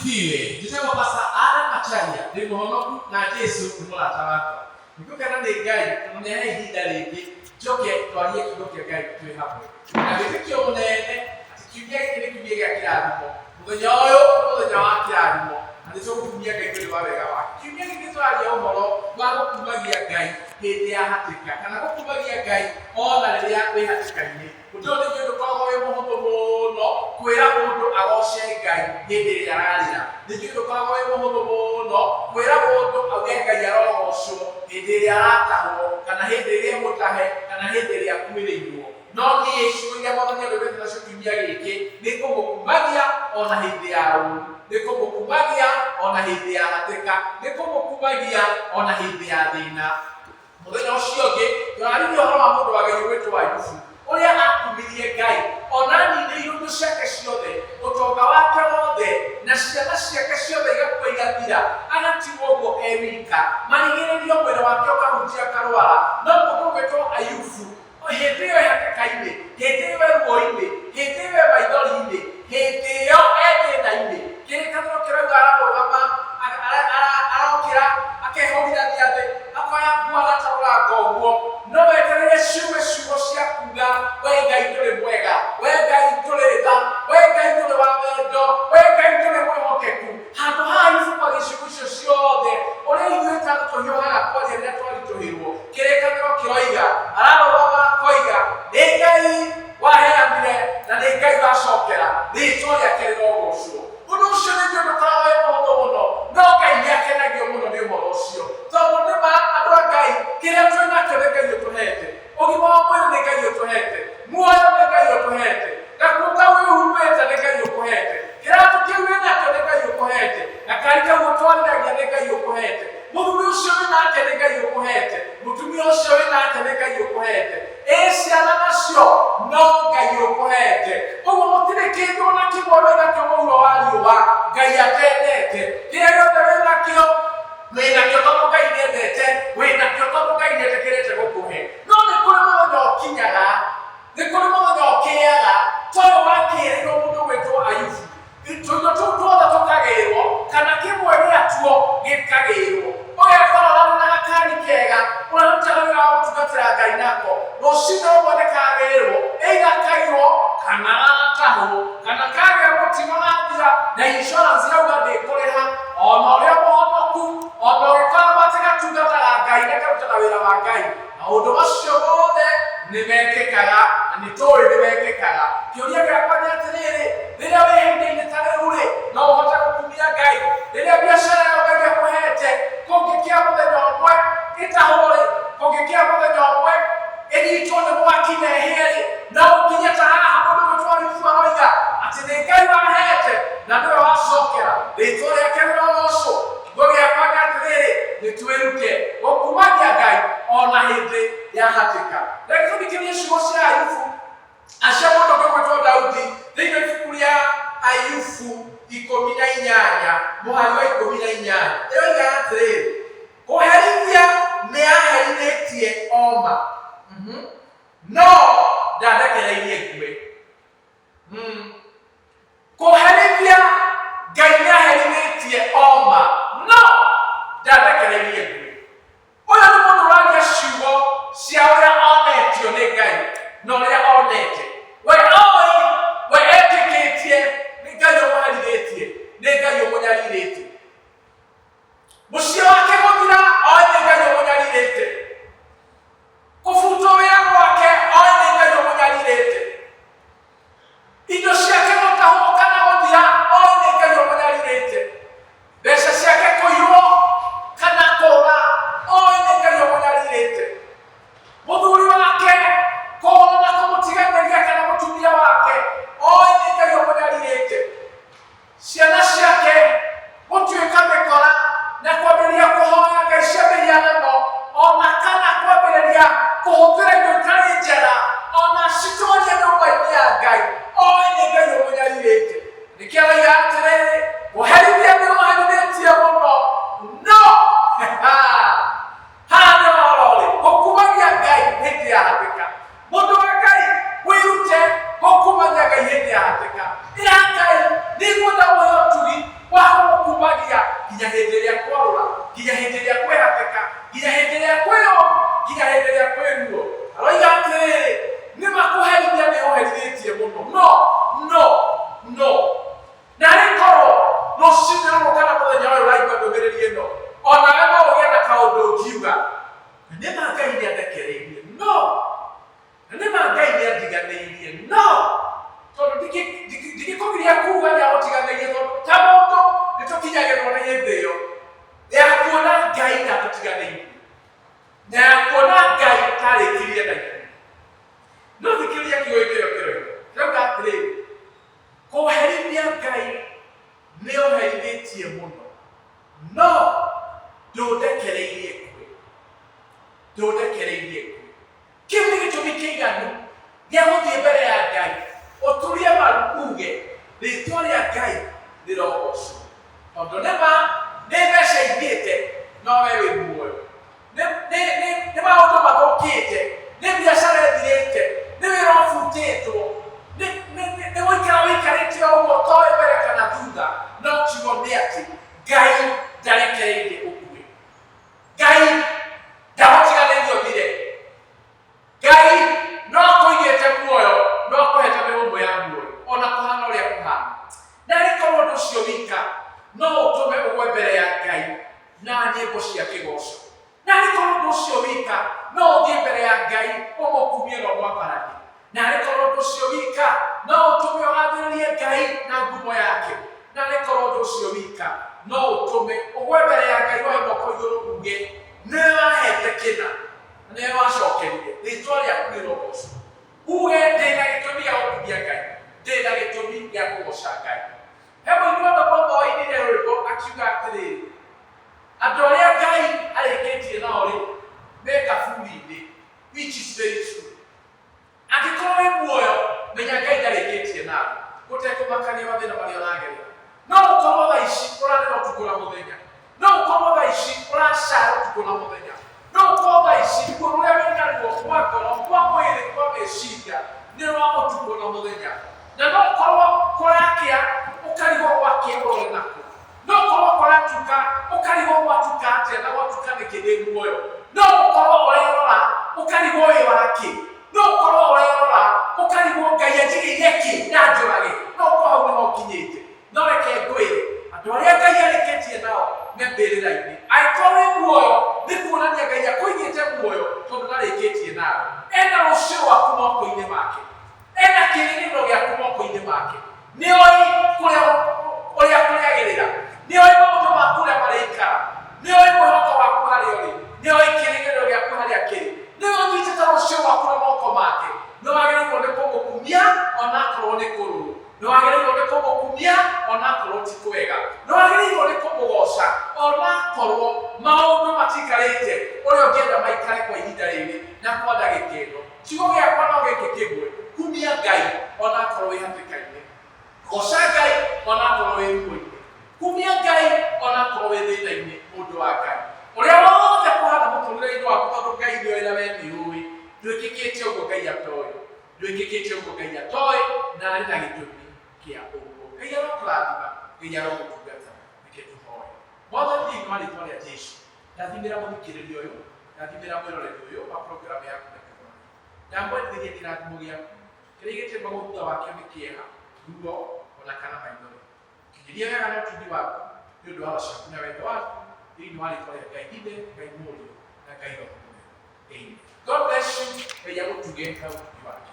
Asifiwe. Njĩtagwo Pastor Alan Macharia, ndĩ mũhonoku na Jesu nĩ mũrata wakwa. Nĩngũkena nĩ Ngai tondũ nĩ ahe ihinda rĩngĩ njoke twarie kiugo kĩa Ngai twĩ hamwe. Na wĩtĩkio mũnene atĩ kiumia gĩkĩ nĩ kiumia gĩa kĩrathimo. Mũthenya ũyũ nĩ mũthenya wa kĩrathimo na nĩ tũgũkumia Ngai nĩ ũndũ wa wega wake. Kiumia gĩkĩ tũraria ũhoro wa gũkumagia Ngai hĩndĩ ya hatĩka kana gũkumagia Ngai ona rĩrĩa wĩ hatĩka-inĩ. Ũndũ ũyũ nĩ ũndũ ũkoragwo wĩ mũhũthũ mũno kwĩra mũndũ agoce Ngai hĩndĩ ĩrĩa ararĩra. Nĩ ũndũ ũkoragwo wĩ mũhũthũ mũno kwĩra mũndũ auge Ngai arogocwo hĩndĩ ĩrĩa aratahwo, kana hĩndĩ ĩrĩa e mũtahe, kana hĩndĩ ĩrĩa akuĩrĩirwo. No niĩ ciugo iria Mwathani andũmĩte nacio kiumia gĩkĩ nĩ kũmũkumagia o na hĩndĩ ya ũũru, nĩ kũmũkumagia o na hĩndĩ ya hatĩka, nĩ kũmũkumagia o na hĩndĩ ya thĩna. Mũthenya ũcio ũngĩ tũraririe ũhoro wa mũndũ wagĩrĩirwo gwĩtwo Ayubu, ũrĩa akumirie Ngai ona aninĩirwo indo ciake ciothe, ũtonga wake wothe, na ciana ciake ciothe igakua igathira, agatigwo ũguo e wika. Marigĩrĩrio mwĩrĩ wake ũkahunjia akarwara. No mũndũ ũgwĩtwo Ayubu Hĩndĩ ĩyo e hatĩka-inĩ, hĩndĩ ĩyo e ruo-inĩ, hĩndĩ ĩyo e maithori-inĩ, hĩndĩ ĩyo e thĩna-inĩ, kĩrĩkanĩro kĩrauga ararũgama, arokĩra, akehũgithania thĩ, akoya nguo agatarũranga ũguo, no wetereire ciume ciugo cia kuga, we Ngai ndũrĩ mwega, we Ngai ndũrĩ tha, we Ngai ndũrĩ wa wendo, we Ngai ndũrĩ mwĩhokeku. Handũ ha Ayubu kwaria ciugo icio ciothe, ũrĩa ithuĩ ta andũ tũhiũhaga kwaria rĩrĩa twaritũhĩrwo, Kĩrĩkanĩro kĩroiga, ararũgama akoiga, nĩ Ngai waheanire na nĩ Ngai wacokera, rĩĩtwa rĩake rĩrogocwo. Ũndũ ũcio nĩ ũndũ ũkoragwo wĩ mũhũthũ mũno, no Ngai nĩ akenagio mũno nĩ ũhoro ũcio. Tondũ nĩ ma andũ a Ngai, kĩrĩa twĩ nakĩo nĩ Ngai ũtũhete. Ũgima wa mwĩrĩ nĩ Ngai ũtũhete. Muoyo nĩ Ngai ũtũhete. Gakuo kau wĩhumbĩte nĩ Ngai ũkũhete. Kĩratũ kĩu wĩ nakĩo nĩ Ngai ũkũhete. Gakari kau ũtwarithagĩa nĩ Ngai ũkũhete. Mũthuri ũcio wĩ nake nĩ Ngai ũkũhete. Mũtumia ũcio wĩ nake nĩ Ngai ũkũhete. Ĩ ciana nacio no Ngai ũkũhete. Ũguo gũtirĩ kĩndũ ona kĩmwe wĩ nakĩo mũhuro wa riũa Ngai atendete. Kĩrĩa gĩothe wĩ nakĩo wĩ nakĩo tondũ Ngai nĩendete, wĩ nakĩo tondũ Ngai nĩetĩkĩrĩte gũkũhe. No nĩ kũrĩ mũthenya ũkinyaga, nĩ kũrĩ mũthenya ũkĩaga, ta ũyũ wakĩrĩirwo mũndũ ũgwĩtwo Ayubu. Tũindo tũu tuothe tũkagĩrwo, kana kĩmwe gĩatuo gĩkagĩrwo. Ũgekora ũrarĩ na gakari kega, ũrarutaga wĩra wa gũtungatĩra Ngai nako, rũcinĩ rũmwe nĩ kagĩrwo, either kaiywo, kana gatahwo, kana kagĩa mũtino gathira, na insurance yauga ndĩkũrĩha. Ona ũrĩ o mũhonoku, ona ũgĩkoragwo atĩ gatungataga Ngai na karutaga wĩra wa Ngai, Maũndũ macio mothe nĩ mekĩkaga, na nĩ tũĩ nĩ mekĩkaga. Kĩũria gĩakwa nĩ atĩrĩrĩ, rĩrĩa wĩ ihinda-inĩ ta rĩu-rĩ, no ũhote gũkumia Ngai? Rĩrĩa biacara ĩyo Ngai akũhete, kũngĩkĩa mũthenya ũmwe ĩtahwo-rĩ, kũngĩkĩa mũthenya ũmwe ĩnyitwo nĩ mwaki na ĩhĩe-rĩ, no ũkinye ta haha mũndũ ũgwĩtwo Ayubu aroiga atĩ nĩ Ngai wahete na nĩwe wacokera, rĩtwa rĩake rĩrogocwo. Kiugo gĩakwa nĩ atĩrĩrĩ, nĩ twĩrute gũkumagia Ngai o na hĩndĩ ya hatĩka. Reke tũthikĩrĩrie ciugo cia Ayubu na cia mũndũ ũngĩ ũgwĩtwo Daudi thĩinĩ wa ibuku rĩa Ayubu 18 mũhari wa 18. Ĩroiga atĩrĩrĩ, kũherithia nĩ aherithĩtie o ma, no ndandekereirie ngue. Kũherithia Ngai nĩ aherithĩtie o ma, no ndandekereirie ngue. Ũyũ nĩ mũndũ ũraria ciugo cia ũrĩa onetio nĩ Ngai na ũrĩa onete. We oĩ, we etĩkĩtie nĩ Ngai ũmũherithĩtie, nĩ Ngai ũmũnyarirĩte. Mũciĩ wake gũthira, oĩ nĩ Ngai ũmũnyarirĩte. Kũbutwo wĩra gwake, oĩ nĩ Ngai ũmũnyarirĩte. Indo ciake gũtahwo kana gũthira, oĩ nĩ Ngai ũmũnyarirĩte. Mbeca ciake kũiywo kana kũũra, oĩ nĩ Ngai ũmũnyarirĩte. Mũthuri wake kũũra na kũmũtiganĩria kana mũtumia wake, oĩ nĩ Ngai ũmũnyarirĩte. Ciana ciake gũtuĩka mĩkora na kwambĩrĩria kũhoya ngai cia mĩhianano, o na kana kwambĩrĩria kũhũthĩra indo itarĩ njega, o na acitwarie nyũmba-inĩ ya Ngai, oĩ nĩ Ngai ũmũnyarirĩte. Nĩkĩo aroiga atĩrĩrĩ, kũherithia nĩ ũherithĩtie mũno, no Haha nĩ ũhoro rĩ, gũkumagia Ngai hĩndĩ ya hatĩka. Mũndũ wa Ngai, wĩrute gũkumagia Ngai hĩndĩ ya hatĩka. Ĩra Ngai, nĩ ngwenda ũhe ũtugi. ndũmĩrĩri ĩno, onawe no ũgĩe na kaũndũ ũngiuga, na nĩ ma Ngai nĩ andekereirie, no na nĩ ma Ngai nĩ andiganĩirie, no tondũ ndingĩkũgiria kuga nĩ agũtiganĩirie, tondũ ta mũndũ nĩ tũkinyagĩrwo nĩ hĩndĩ ĩyo ya kuona Ngai ndatũtiganĩirie na ya kuona Ngai tarĩkirie na ithuĩ. No thikĩrĩria kiugo gĩkĩ kĩrĩa kĩroiga, kĩrauga atĩrĩrĩ, kũherithia Ngai nĩ ũherithĩtie mũno, no ndũndekereirie ngue, ndũndekereirie ngue. Kĩu nĩ gĩtũmi kĩiganu gĩa gũthiĩ mbere ya Ngai ũturie maru uge rĩtwa rĩa Ngai rĩrogocwo. Tondũ nĩ ma nĩ mbeca ithiĩte no we wĩ muoyo. Nĩ, nĩ, nĩ, nĩ maũndũ mathũkĩte, nĩ biacara ĩthirĩte, nĩ wĩra ũbutĩtwo, nĩ, nĩ, nĩ, nĩ gũikara wĩikarĩte o ũguo ũtoĩ mbere kana thutha, no kiugo nĩ atĩ Ngai ndarekereirie ũkue. Ngai ndagũtiganĩirie ũthire. Ngai no akũigĩte muoyo, no akũhete mĩhũmũ ya muoyo, o na kũhana ũrĩa kũhana. Na arĩ korwo ũndũ ũcio wika no ũtũme ũgwe mbere ya Ngai na nyĩmbo cia kĩgooco. Na arĩ korwo ũndũ ũcio wika no ũthiĩ mbere ya Ngai ũmũkumie na ũmwambararie. Na arĩ korwo ũndũ ũcio wika no ũtũme ũgathĩrĩrie Ngai na ngumo yake. Na arĩ korwo ũndũ ũcio wika no ũtũme ũgwe mbere ya Ngai woe moko igũrũ uge, Nĩwe wahete kĩna, na nĩwe wacokerire, rĩĩtwa rĩaku rĩrogocwo. Uge, Ndĩ na gĩtũmi gĩa gũkumia Ngai, ndĩ na gĩtũmi gĩa kũgooca Ngai. He mũini wa rwĩmbo ũmwe wainire rwĩmbo akiuga atĩrĩrĩ, Andũ arĩa Ngai arĩkĩtie nao-rĩ, me kaburi-inĩ, which is very true. Angĩkorwo wĩ muoyo, menya Ngai ndarĩkĩtie nawe, gũtekũmakania mathĩna marĩa ũragerera. No gũkorwo thaa ici ũrarĩra ũtukũ na mũthenya. No gũkorwo thaa ici ũracaya ũtukũ na mũthenya. No gũkorwo thaa ici ruo rũrĩa wĩ naruo rwa ngoro, rwa mwĩrĩ, rwa meciria nĩ rwa ũtukũ na mũthenya. Na no ũkorwo kũrakĩa ũkarigwo gwakĩa ũrore nakũ. No ũkorwo kũratuka ũkarigwo gwatuka atĩa na gwatuka nĩkĩ ndĩ muoyo. No ũkorwo ũrerora ũkarigwo wĩ wakĩ. No ũkorwo ũrerora ũkarigwo Ngai anjigĩire kĩ na anjũrage. No ũkorwo hau nĩho ũkinyĩte. No reke ngwĩre, andũ arĩa Ngai arĩkĩtie nao me mbĩrĩra-inĩ. Angĩkorwo wĩ muoyo nĩ kuonania Ngai akũigĩte muoyo tondũ ndarĩkĩtie nawe. Ena rũciũ rwaku moko-inĩ make. Ena kĩĩrĩgĩrĩro gĩaku moko-inĩ make. Nĩoĩ kũrĩa ũrĩa kũrĩagĩrĩra. Nĩoĩ maũndũ maku ũrĩa marĩikara. Nĩoĩ mwĩhoko waku harĩa ũrĩ. Nĩoĩ kĩĩrĩgĩrĩro gĩaku harĩa kĩrĩ. Nĩwe ũnyitĩte rũciũ rwaku na moko make. Nĩwagĩrĩirwo nĩ kũmũkumia ona akorwo nĩ kũrũrũ. Nĩwagĩrĩirwo nĩ kũmũkumia ona akorwo ti kwega. Nĩwagĩrĩirwo nĩ kũmũgoca ona akorwo maũndũ matiikarĩte ũrĩa ũngĩenda maikare kwa ihinda rĩrĩ na kwa ndagĩka ĩno. Kiugo gĩakwa no gĩkĩ kĩmwe, kumia Ngai o na akorwo wĩ hatĩka-inĩ. Goca Ngai o na akorwo wĩ ruo-inĩ. Kumia Ngai o na akorwo wĩ thĩna-inĩ, mũndũ wa Ngai. Ũrĩa wothe kũhana mũtũrĩre-inĩ waku tondũ Ngai nĩoĩ na we nĩũĩ, ndwĩkĩkĩte ũguo Ngai atoĩ. Ndwĩkĩkĩte ũguo Ngai atoĩ na arĩ na gĩtũmi kĩa ũguo. Ngai arokũrathima, Ngai arogũtungata. Reke tũhoe. Mwathani thĩinĩ wa rĩtwa rĩa Jesu, Ndathimĩra mũthikĩrĩria ũyũ, ndathimĩra mwĩroreri ũyũ wa program yaku Reke Mwathani. Ndamwendithĩria kĩrathimo gĩaku, kĩrĩa gĩtembagwo thutha wakĩo nĩ kĩeha, ruo, o na kana maithori. Kinyĩria wega na ũtugi waku, nĩ ũndũ wa tha ciaku na wendo waku, thĩinĩ wa rĩtwa rĩa Ngai Ithe, Ngai Mũriũ, na Ngai Roho Mũtheru. Amen. God bless you. Ngai agũtuge na ũtugi wake.